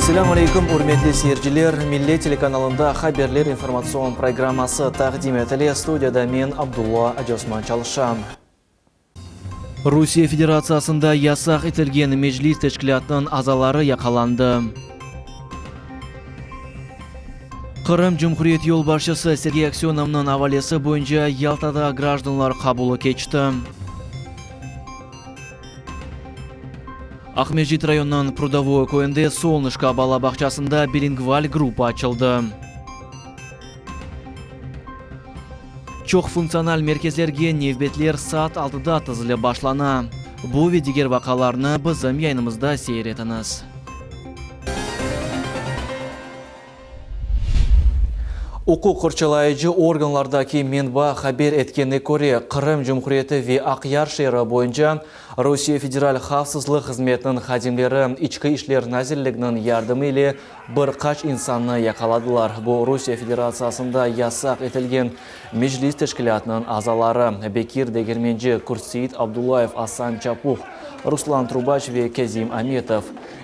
Selâm aleyküm, ürmetli seyirciler! Millet telekanalında Haberler informatsion programması taqdim etile. Studiyada men, Abdulla Acıosman, çalışam. Rusiye Federatsiyasında yasaq etilgen Meclis teşkilâtınıñ azaları yaqalandı. Qırım Cumhuriyet yolbaşçısı Sergey Aksönovnıñ avalesi boyunca Yaltada grajdanlar qabulı keçti. Aqmescit rayonınıñ Prudovoye köyünde Solnışko bala bağçasında bilingval gruppa açıldı. Çoq funktsional merkezlerge nevbetler saat altıda tizilip başlana. Bu ve diger vaqalarnı bizim yayınımızda seyir etiñiz. Uquq qorçalayıcı organlardaki menba haber etkenine köre, Qırım Cumhuriyeti ve Aqyar şeeri boyunca Rusiye Federal havfsızlıq hızmetiniñ hadimleri İçki işler nazirliginiñ yardımı ile bir qaç insannı yaqaladılar. Bu, Rusiye Federatsiyasında yasaq etilgen Meclis teşkilâtınıñ azaları Bekir Degermenci, Kurtseit Abdullayev, Asan Çapuh, Ruslan Trubaç ve Kâzim Ametov.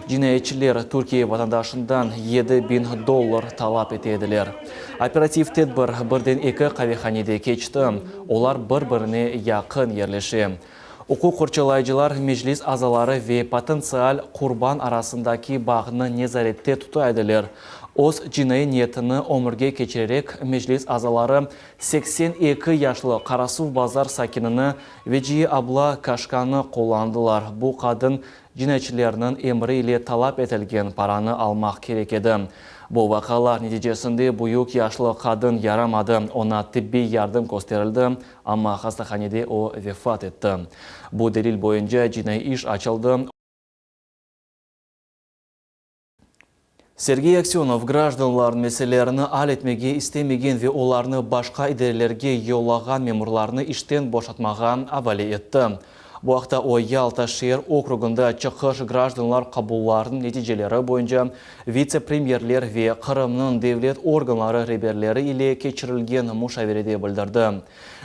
Cinayetçiler Türkiye vatandaşından 7000 dollar talap ete ediler. Operativ tedbir birden eki qavehanede keçti, olar bir-birine yaqın yerleşe. Uquq qorçalayıcılar Meclis azaları ve potentsial qurban arasındaki bağnı nezarette tuta ediler. Öz cinaiy niyetini ömürge keçirerek, Meclis azaları 82 yaşlı Qarasuvbazar sakinini Veciye abla Kaşkanı qullandılar. Bu qadın cinayetçilerniñ emri ile talap etilgen paranı almaq kerek edi. Bu vaqialar neticesinde büyük yaşlı qadın yaramadı, oña tibbiy yardım kösterildi, amma hastahanede o vefat etti. Bu delil boyunca cinaiy iş açıldı. Sergey Aksönov, grajdanlarnıñ meselelerini al etmege istemegen ve olarnı başqa idarelerge yollağan memurlarnı işten boşatmağa avale etti. Bu aqta o, Yalta şeer okrugında çıqış grajdanlar qabullarınıñ neticeleri boyunca vitse-premyerler ve Qırımnıñ devlet organları reberleri ile keçirilgen muşaverede bildirdi.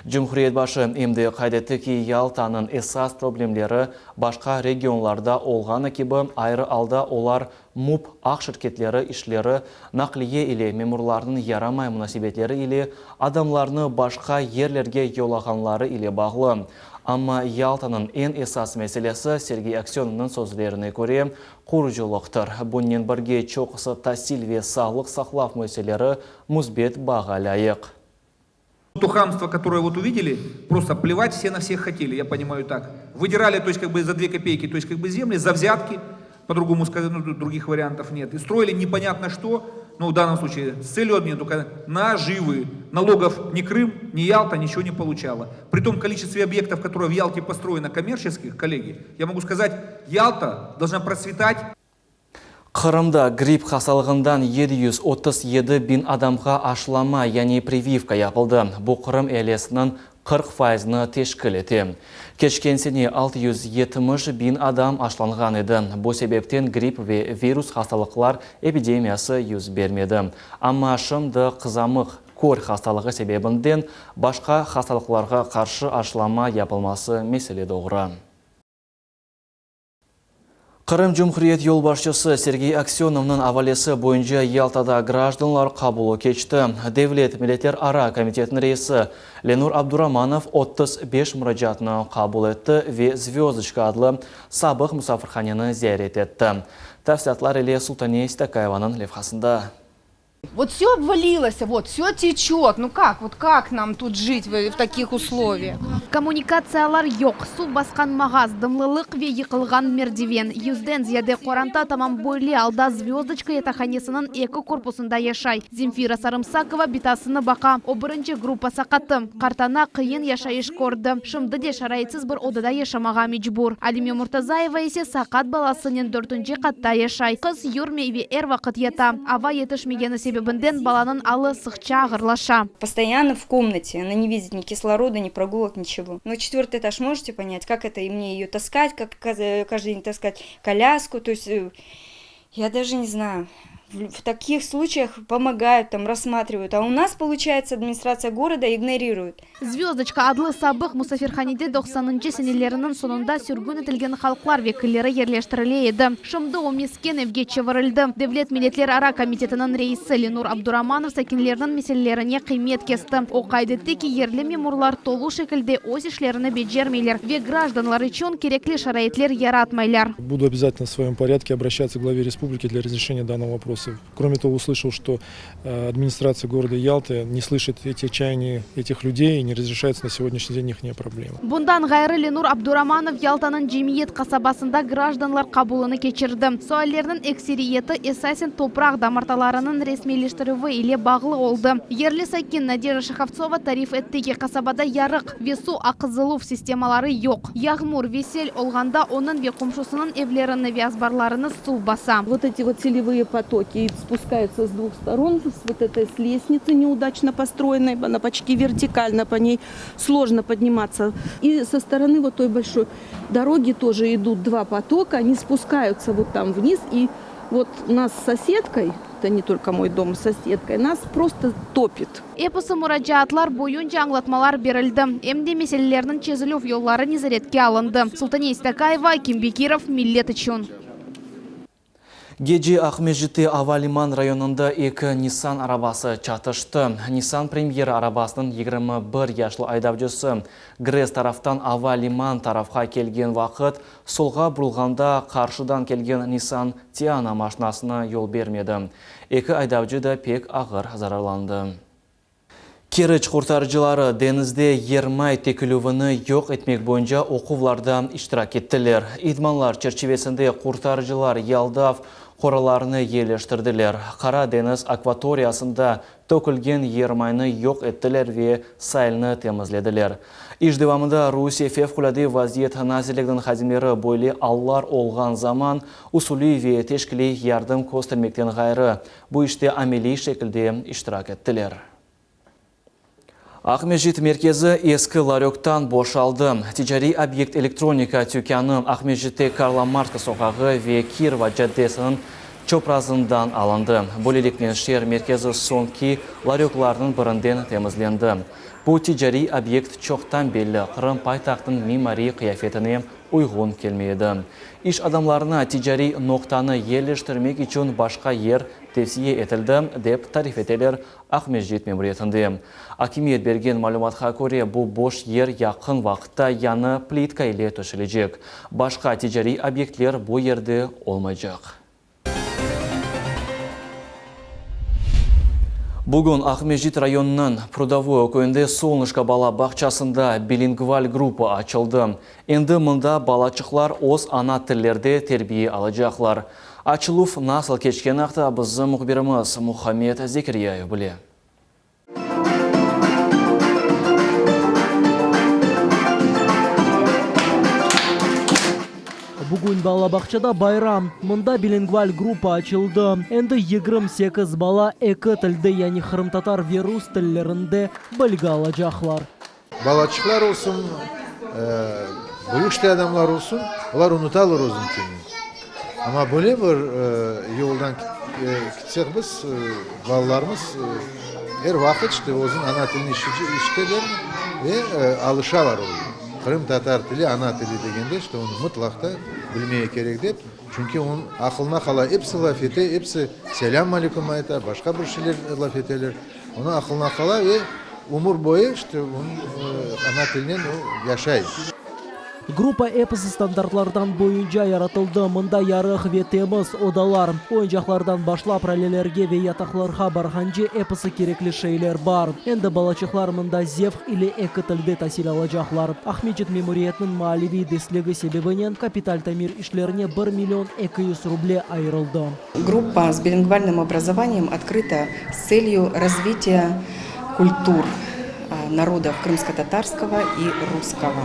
Cumhuriyet başı em de qayd etti ki, Yaltanıñ esas problemleri başqa regionlarda olğanı kibi, ayrı alda olar MUP ağ şirketleri işleri, naqliye ile memurlarnıñ yaramay munasebetleri ile adamlarnı başqa yerlerge yollağanları ile bağlı. Amma Yaltanıñ eñ esas meselesi, Sergey Aksönovnıñ sözlerine köre, qurucılıqtır. Bunnen birge çoqusı tasil ve sağlıq saqlav müessiseleri müsbet baağa lâyıq. То хамство, которое вот увидели, просто плевать все на всех хотели, я понимаю так. Выдирали, то есть как бы за две копейки, то есть как бы земли, за взятки, по-другому сказать, ну, других вариантов нет. И строили непонятно что, но в данном случае с целью обмена только наживы. Налогов ни Крым, ни Ялта ничего не получала. При том количестве объектов, которые в Ялте построено коммерческих, коллеги, я могу сказать, Ялта должна процветать. Qırımda gripp hastalığından 737 biñ adamğa aşılama, yani privivka yapıldı. Bu Qırım ealesiniñ 40 faizini teşkil ete. Keçken sene 670 biñ adam aşılanğan edi. Bu sebepten gripp ve virus hastalıqlar epidemiyası yüz bermedi. Amma şimdi qızamıq, kör hastalığı sebebinden başqa hastalıqlarğa qarşı aşılama yapılması mesele doğura. Qırım Cumhuriyet yolbaşçısı Sergey Aksönovnıñ avalesi boyunca Yaltada grajdanlar qabulı keçti. Devlet milletlerara komitetiniñ reisi Lenur Abduramanov 35 muracaatnı qabul etti ve Zvözdoçka adlı sabıq musafirhaneni ziyaret etti. Tafsilâtlar ile Sultaniye Sitakayevanıñ levhasında. Vot vse obvalilosi, vot vse teçet, nu kak, vot kak nam tut jit v takih usloviyah? Kommunikatsiyalar yoq, suv basqan mağaz, dımlılıq ve yıqılğan merdiven. Yüzden ziyade qoranta tamam böyle alda Zvözdoçka yataqhanesiniñ eki korpusında yaşay. Zemfira Sarımsakova bitasını baqa, o birinci gruppa saqatı. Qartana qıyın yaşayış kördi, şimdi de şaraitsiz bir odada yaşamağa mecbur. Alime Murtazayeva ise saqat balasınen dörtünci qatta yaşay. Qız yürmey ve er vaqıt yata. Ava yetişmegeni sebebinden balanıñ alı sıqça ağırlaşa. Постоянно в комнате, она не видит ни кислорода, ни прогулок, ничего. Ну, четвертый этаж, можете понять, как это и мне ее таскать, как каждый день таскать коляску, то есть я даже не знаю. В таких случаях помогают, там, рассматривают. А у нас, получается, администрация города игнорирует. Zvözdoçka adlı sabıq musafirhanede doqsanıncı seneleriniñ soñunda sürgün etilgen halqlar vekilleri yerleştirile edi. Şimdi o mesken evge çevirildi. Devlet milletlerara komitetiniñ reisi Lenur Abduramanov sakinlerniñ meselelerine qıymet kesti. O qayd etti ki, yerli memurlar tolu şekilde öz işlerini becermeyler ve grajdanlar içün kerekli şaraitler yaratmaylar. Буду обязательно в своем порядке обращаться к главе республики для разрешения данного вопроса. Кроме того, услышал, что э, администрация города Ялты не слышит этих чаяний этих людей и не разрешается на сегодняшний день их проблемы. Bundan ğayrı Lenur Abduramanov Yaltanıñ Cemiyet qasabasında grajdanlar qabulını keçirdi. Suallerniñ ekseriyeti esasen topraq damartalarınıñ resmiyleştirüvi ile bağlı oldı. Yerli sakin Nadejda Şahovtsova tarif etti ki, qasabada yarıq ve suv aqızıluv sistemaları yoq. Yağmur ve sel olğanda onıñ ve qomşusınıñ evlerini ve azbarlarını suv basa. Вот эти вот селевые потоки спускаются с двух сторон, с вот этой с лестницы неудачно построенной, она почти вертикально, по ней сложно подниматься. И со стороны вот той большой дороги тоже идут два потока, они спускаются вот там вниз. И вот нас с соседкой, это не только мой дом с соседкой, нас просто топит. Episi muracaatlar boyunca añlatmalar berildi, em de meselelerniñ çezilüv yolları nezaretke alındı. Sultane İstakayeva, Akim Bekirov, Millet içün. Gece Aqmescitte ava liman rayonında eki Nissan arabası çatıştı. Nissan Premyera arabasınıñ 21 yaşlı aydavcısı GRES taraftan ava liman tarafqa kelgen vaqıt solğa burulğanda qarşıdan kelgen Nissan Teana maşinasına yol bermedi. Eki aydavcı da pek ağır zararlandı. Keriç qurtarıcıları deñizde yermay tökülüvini yoq etmek boyunca oquvlarda iştirak ettiler. İdmanlar çerçivesinde qurtarıcılar yaldav qoralarını yerleştirdiler, Qara deñiz akvatoriyasında tökülgen yermaynı yoq ettiler ve sailni temizlediler. İş devamında Rusiye Fevqulâde vaziyet nazirliginiñ hadimleri böyle allar olğan zaman usuliy ve teşkiliy yardım köstermekten ğayrı, bu işte ameliy şekilde iştirak ettiler. Aqmescit merkezi eski laröktan boşaldı. Ticariy obyekt elektronika tükânı Aqmescitte Karla Marksa soqağı ve Kirova caddesiniñ çoprazından alındı. Böyleliknen şeer merkezi soñki laröklarnıñ birinden temizlendi. Bu ticariy obyekt çoqtan belli Qırım paytahtınıñ mimariy qıyafetine uyğun kelmey edi. İş adamlarına ticariy noqtanı yerleştirmek içün başqa yer tevsiye etildi, dep tarif eteler Aqmescit memuriyetinde. Akimiyet bergen malümatqa köre, bu boş yer yaqın vaqıtta yañı plitka ile töşelecek. Başqa ticariy obyektler bu yerde olmaycaq. Bugün Aqmescit rayonınıñ Prudovoye köyünde Solnışko bala bağçasında bilingval gruppa açıldı. Endi mında balaçıqlar öz ana tillerde terbiye alacaqlar. Açıluv nasıl keçkeni aqta bizim mühbirimiz Muhammed Zekiryayev bile. Bugün bala bağçada bayram, mında bilingval gruppa açıldı. Endi 28 bala eki tilde, yani qırımtatar ve rus tillerinde bilgi alacaqlar. Balaçıqlar olsun, büyük işte adamlar olsun, olar unutalar özüniñ tilini. Amma böyle bir yoldan kitsek biz, balalarımız er vaqıt işte özüniñ ana tilini işiteler ve alışalar oña. Qırımtatar tili, ana tili degende işte onı mıtlaq da bilmege kerek dep, çünki onıñ aqılına qala, episi laf ete, episi selâm aleyküm ayta, başqa bir şeyler laf eteler. Onıñ aqılına qala ve ömür boyu işte onıñ ana tilinen o yaşay. Gruppa episi standartlardan boyunca yaratıldı, mında yarıq ve temiz odalar, oyuncaqlardan başlap ralelerge ve yataqlarğa barğance episi kerekli şeyler bar. Endi balaçıqlar mında zevq ile eki tilde tasil alacaqlar. Aqmescit memuriyetiniñ maaliviy destlegi sebebinen kapital tamir işlerine bir million 200 ruble ayırıldı. Группа с билингвальным образованием открыта с целью развития культур народов крымско-татарского и русского.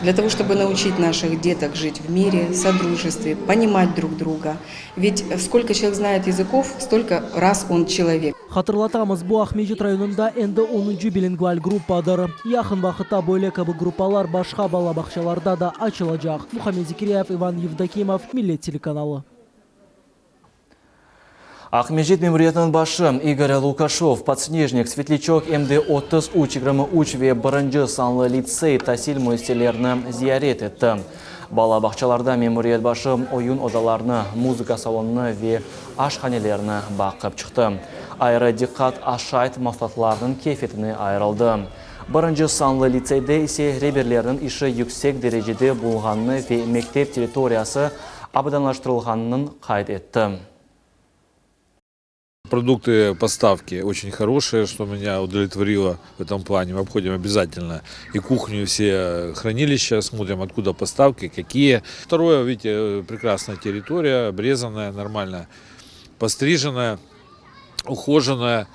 Для того, чтобы научить наших деток жить в мире, содружестве, понимать друг друга. Ведь сколько человек знает языков, столько раз он человек. Hatırlatamız, bu Aqmescit rayonında endi onuncı bilingval gruppadır. Yaqın vaqıtta böyle kibi gruppalar başqa bala bağçalarda da açılacaq. Muhammed Zekiryayev, İvan Yevdokimov, Millet telekanalı. Aqmescit memuriyetiniñ başı İgor Lukaşev, Podsnejnik, Svetliçok em de 33, 23 ve birinci sanlı litsey tasil müessiselerini ziyaret etti. Bala bağçalarda memuriyet başı oyun odalarını, muzıka salonını ve aşhanelerni baqıp çıqtı. Ayrı diqqat aşayt mahsulatlarınıñ keyfiyetine ayırıldı. Birinci sanlı litseyde ise reberlerniñ işi yüksek derecede bulunğanını ve mektep territoriyası abadanlaştırılğanınıñ qayd etti. Продукты поставки очень хорошие, что меня удовлетворило в этом плане. Мы обходим обязательно и кухню, и все хранилища, смотрим, откуда поставки, какие. Второе, видите, прекрасная территория, обрезанная, нормально постриженная, ухоженная.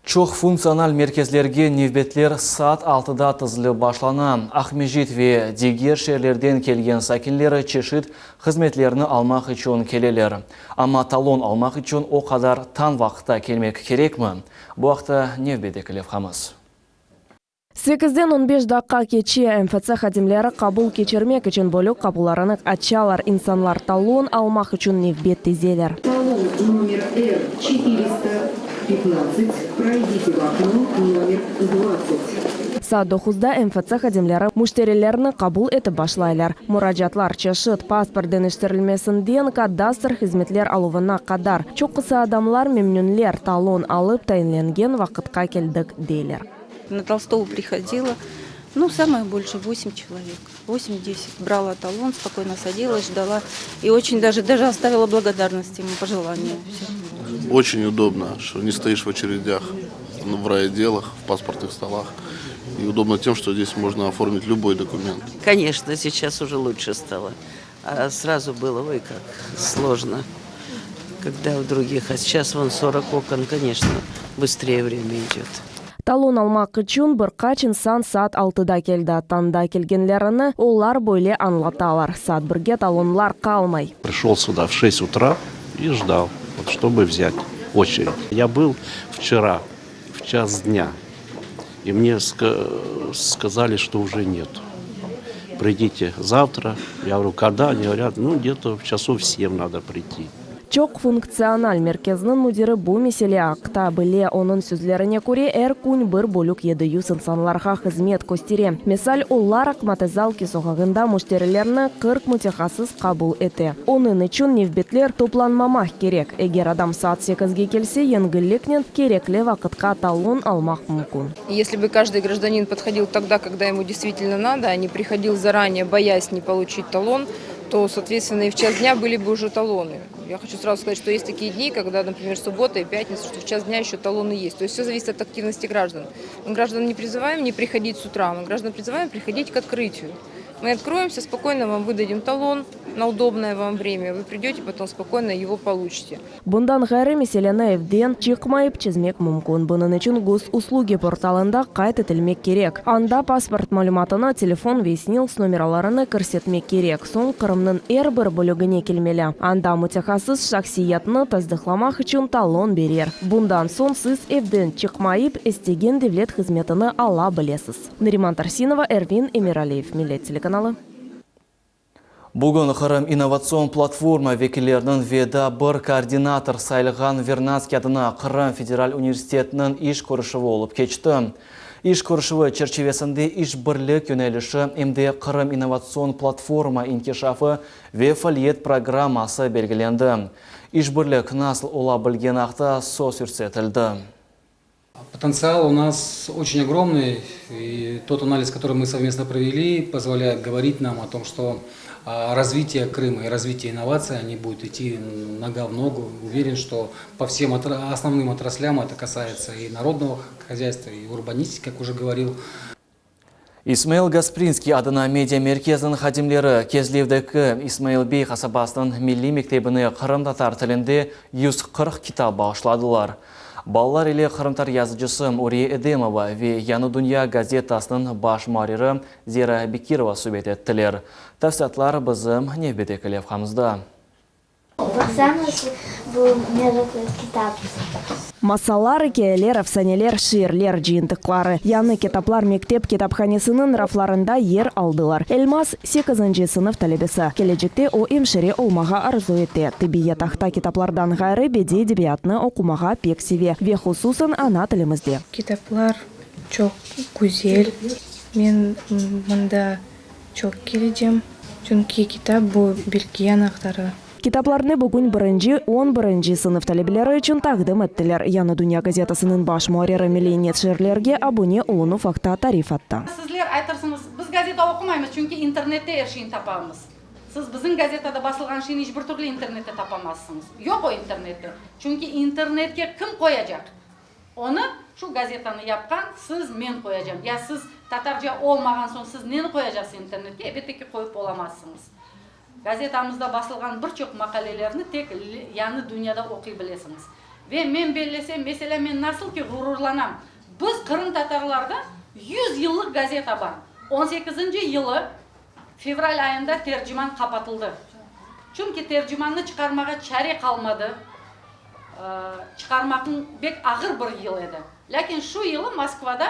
Çoq funktsional merkezlerge nevbetler saat altıda tizilip başlana. Aqmescit ve diger şeerlerden kelgen sakinleri çeşit hızmetlerni almaq içün keleler. Amma talon almaq içün o qadar tañ vaqıtta kelmek kerekmi? Bu aqta nevbetteki levhamız. Sekizden on beş daqqa keçe, MFC hadimleri qabul keçirmek içün bölük qapularını açalar, insanlar talon almaq içün nevbet tizeler. Talon nomer R çetirista petnadtsat, proydite v okno nomer dvadtsat. Saat doquzda MFC hadimleri müşterilerni qabul etip başlaylar. Muracaatlar çeşit, pasport deñiştirilmesinden kadastr hızmetler aluvına qadar. Çoqusı adamlar memnünler, talon alıp tayinlengen vaqıtqa keldik, deyler. На Толстого приходила, ну, самое больше 8 человек, 8-10. Брала талон, спокойно садилась, ждала. И очень даже, даже оставила благодарность ему, пожелания. Всё. Очень удобно, что не стоишь в очередях ну, в райотделах, в паспортных столах. И удобно тем, что здесь можно оформить любой документ. Конечно, сейчас уже лучше стало. А сразу было, ой, как сложно, когда у других. А сейчас вон 40 окон, конечно, быстрее время идет. Talon almaq içün bir qaç insan saat altıda keldi. Tañda kelgenlerini olar böyle añlatalar. Saat birge talonlar qalmay. Пришел сюда в 6 утра и ждал, вот, чтобы взять очередь. Я был вчера в час дня, и мне сказали, что уже нет. Придите завтра. Я говорю, когда? Они говорят, ну где-то в часов 7 надо прийти. Çoq funktsional merkeziniñ müdiri bu mesele aqta bile. Onıñ sözlerine köre, er kün bir bölük 700 insanlarğa hızmet köstere. Misal olaraq Mate Zalki soqağında müşterilerni 40 mütehassıs qabul ete. Onıñ içün nevbetler toplanmamaq kerek. Eger adam saat sekizge kelse, yengilliknen kerekli vaqıtqa talon almaq mümkün. Если бы каждый гражданин подходил тогда, когда ему действительно надо, а не приходил заранее, боясь не получить талон, то, соответственно, и в час дня были бы уже талоны. Я хочу сразу сказать, что есть такие дни, когда, например, суббота и пятница, что в час дня еще талоны есть. То есть все зависит от активности граждан. Мы граждан не призываем не приходить с утра, мы граждан призываем приходить к открытию. Мы откроемся, спокойно вам выдадим талон на удобное вам время. Вы придете, потом спокойно его получите. Bundan ğayrı meseleni evden çıqmayıp çezmek mümkün. Bunıñ içün Госуслуги portalında qayd etilmek kerek. Anda pasport malümatını, telefon ve SNİLS nomeralarını kirsetmek kerek. Soñ Qırımnıñ er bir bölügine kelmeli. Anda mütehassıs şahsiyetni tasdıqlamaq içün talon berer. Bundan soñ siz evden çıqmayıp istegen devlet hızmetini ala bilesiz. Nariman Tarsinova, Ervin Emiraliyev, Millet telekanalı. Bugün Qırım innovatsion platforma vekilleriniñ ve daa bir koordinator sayılğan Vernadskiy adına Qırım federal universitetiniñ iş körüşüvi olıp keçti. İş körüşüvi çerçivesinde işbirlik yönelişi em de Qırım innovatsion platforma inkişafı ve faaliyet programması belgilendi. İşbirlik nasıl ola bilgeni aqta söz yürsetildi. Потенциал у нас очень огромный, и тот анализ, который мы совместно провели, позволяет говорить нам о том, что развитие Крыма и развитие инноваций, они будут идти нога в ногу. Уверен, что по всем основным отраслям, это касается и народного хозяйства, и урбанистики, как уже говорил. İsmail Gasprinskiy adına media merkeziniñ hadimleri Kezlevdeki İsmail Bey qasabasınıñ milliy mektebine qırımtatar tilinde 140 kitap bağışladılar. Balalar ile qırımtatar yazıcısı Uriye Edemova ve Yañı dünya gazetasınıñ baş muarriri Zera Bekirova subet ettiler. Tafsilâtlar bizim nevbetteki levhamızda. Baqsañız, bu meraqlı kitap. Masallar, ikâyeler, efsaneler, şiirler cıyıntıqları, yañı kitaplar mektep kitaphanesiniñ raflarında yer aldılar. Elmaz, sekizinci sınıf talebesi. Kelecekte o emşire olmağa arzu ete. Tibbiy yataqta kitaplardan ğayrı bediy edebiyatnı oqumağa pek seve ve hususan ana tilimizde. Kitaplar çoq güzel. Men mında çoq kelecem, çünki kitap bu bilgi anahtarı. Kitaplarnı bugün birinci, on birinci sınıf talebeleri içün taqdim ettiler. Yañı dünya gazetasınıñ baş muarriri milliy neşirlerge abune olunuv aqta tarif etti. Sizler aytırsıñız, biz gazeta oqumaymız, çünki internette er şeyni tapamız. Siz bizim gazetada basılğan şeyni iç bir türlü internette tapamazsıñız. Yoq o internette. Çünki internetke kim qoyacaq? Onı, şu gazetanı yapqan siz, men qoyacam. Ya siz tatarca olmağan soñ siz neni qoyacaqsız internetke? Elbette ki, qoyıp olamazsıñız. Gazetamızda basılğan bir çoq maqalelerni tek Yañı dünyada oquy bilesiñiz. Ve men bellesem, meselâ, men nasıl ki ğururlanam, biz, qırımtatarlarda, yüz yıllıq gazeta bar. On sekizinci yılı fevral ayında Terciman qapatıldı. Çünki Tercimannı çıqarmağa çare qalmadı. Çıqarmaqnıñ bek ağır bir yıl edi. Lâkin şu yılı Moskvada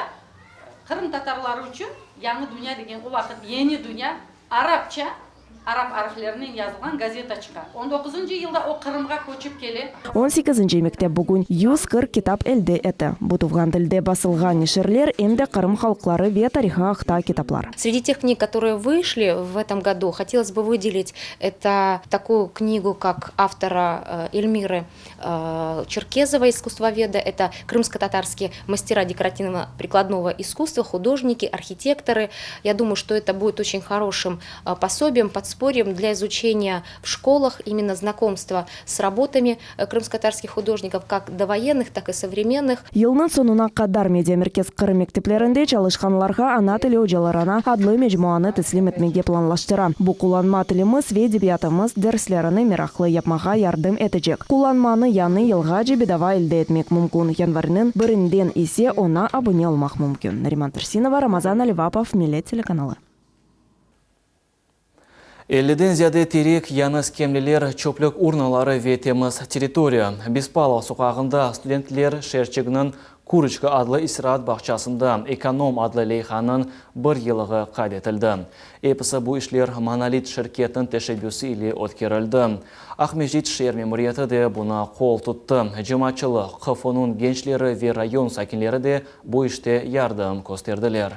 qırımtatarları içün Yañı dünya degen, o vaqıt Yeni dünya, Arapça, arap arflerinen yazılğan gazeta çıqa. On doquzıncı yılda o Qırımğa köçip kele. On sekizinci mektep bugün 140 kitap elde eti. Bu tuvğan tilde basılğan neşirler, em de Qırım halqları ve tarihı aqta kitaplar. Среди тех книг, которые вышли в этом году, хотелось бы выделить это такую книгу, как автора Эльмиры Черкезова, искусствоведа. Это крымско-татарские мастера декоративно-прикладного искусства, художники, архитекторы. Я думаю, что это будет очень хорошим пособием, подспорьем для изучения в школах именно знакомства с работами крымско-татарских художников, как довоенных, так и современных. Yılnıñ soñuna qadar Mediamerkez Qırım mekteplerinde çalışqanlarğa Ana tili ocalarına adlı mecmuanı teslim etmege planlaştıra. Bu qullanma tilimiz ve edebiyatımız derslerini meraqlı yapmağa yardım etecek. Qullanmanı yañı yılğace bedava elde etmek mümkün, yanvarniñ birinden ise oña abune olmaq mümkün. Nariman Tursinova, Ramazan Alivapov, Millet telekanalı. Elliden ziyade terek, yañı skemleler, çöplük urnaları ve temiz territoriya. Bespalov soqağında studentler şeerçiginiñ Kuroçka adlı istiraat bağçasında Ekonom adlı leyhanıñ bir yıllığı qayd etildi. Episi bu işler Monolit şirketiniñ teşebbüsi ile ötkerildi. Aqmescit şeer memuriyeti de buña qol tuttı. Cemaatçılıq, QFUnıñ gençleri ve rayon sakinleri de bu işte yardım kösterdiler.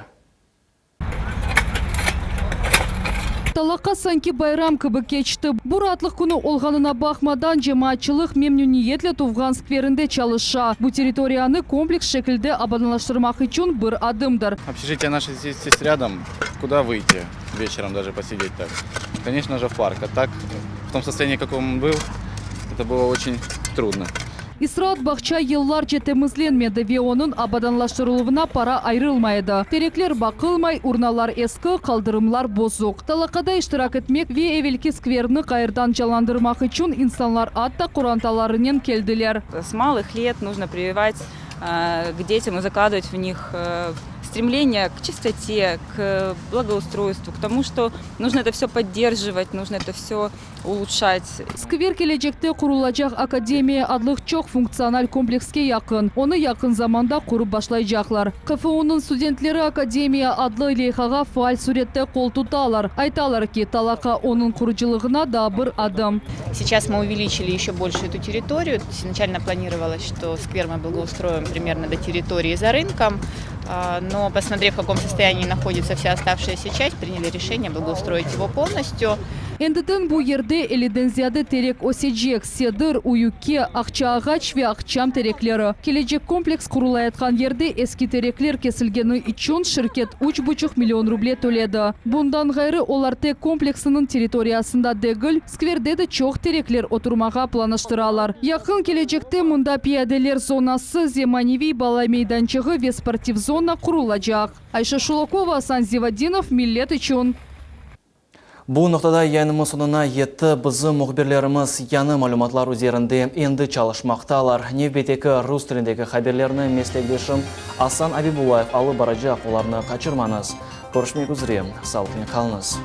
Talaqa sanki bayram kibi keçti. Bu raatlıq künü olğanına baqmadan, cemaatçılıq memnüniyetle tuvğan skverinde çalışa. Bu territoriyanı kompleks şekilde abadanlaştırmaq içün bir adımdır. Общежитие наше здесь здесь рядом. Куда выйти вечером даже посидеть так? Конечно же, в парк. А так, в том состоянии, в каком он был, это было очень трудно. İstraat bağça yıllarca temizlenmedi ve onıñ abadanlaştırıluvına para ayırılmay edi. Terekler baqılmay, urnalar eski, qaldırımlar bozuq. Talaqada iştirak etmek ve evelki skverni ğayrıdan canlandırmaq içün insanlar atta qorantalarınen keldiler. С малых лет нужно прививать к детям и закладывать в них стремление к чистоте, к благоустройству, к тому, что нужно это все поддерживать, нужно это все улучшать. Skver kelecekte qurulacaq Akademiya adlı çoq funktsional komplekske yaqın. Onı yaqın zamanda qurıp başlaycaqlar. QFUnıñ studentleri Akademiya adlı leyhağa faal sürette qol tutalar. Aytalar ki, talaqa onıñ qurucılığına daa bir adım. Сейчас мы увеличили еще больше эту территорию. Изначально планировалось, что сквер мы благоустроим примерно до территории за рынком. Но, посмотрев, в каком состоянии находится вся оставшаяся часть, приняли решение благоустроить его полностью. Endiden bu yerde elliden ziyade terek ösecek, sedir, üyükke, aqça ağaç ve aqçam terekleri. Kelecek kompleks qurulayatqan yerde eski terekler kesilgeni içün şirket üç buçuq million ruble töledi. Bundan ğayrı, olar tek kompleksiniñ territoriyasında degil, skverde de çoq terekler oturmağa planlaştıralar. Yaqın kelecekte mında piyadeler zonası, zemaneviy bala meydançığı ve sportiv zona qurulacaq. Ayşe Şulakova, Asan Zivadinov, Millet içün. Bu noqtada yayınımız soñuna yetti. Bizim mühbirlerimiz yañı malümatlar üzerinde endi çalışmaqtalar. Nevbetteki rus tilindeki haberlerni meslekdeşim Asan Abibullayev alıp baracaq, olarnı qaçırmañız. Körüşmek üzre, sağlıqnen qalıñız.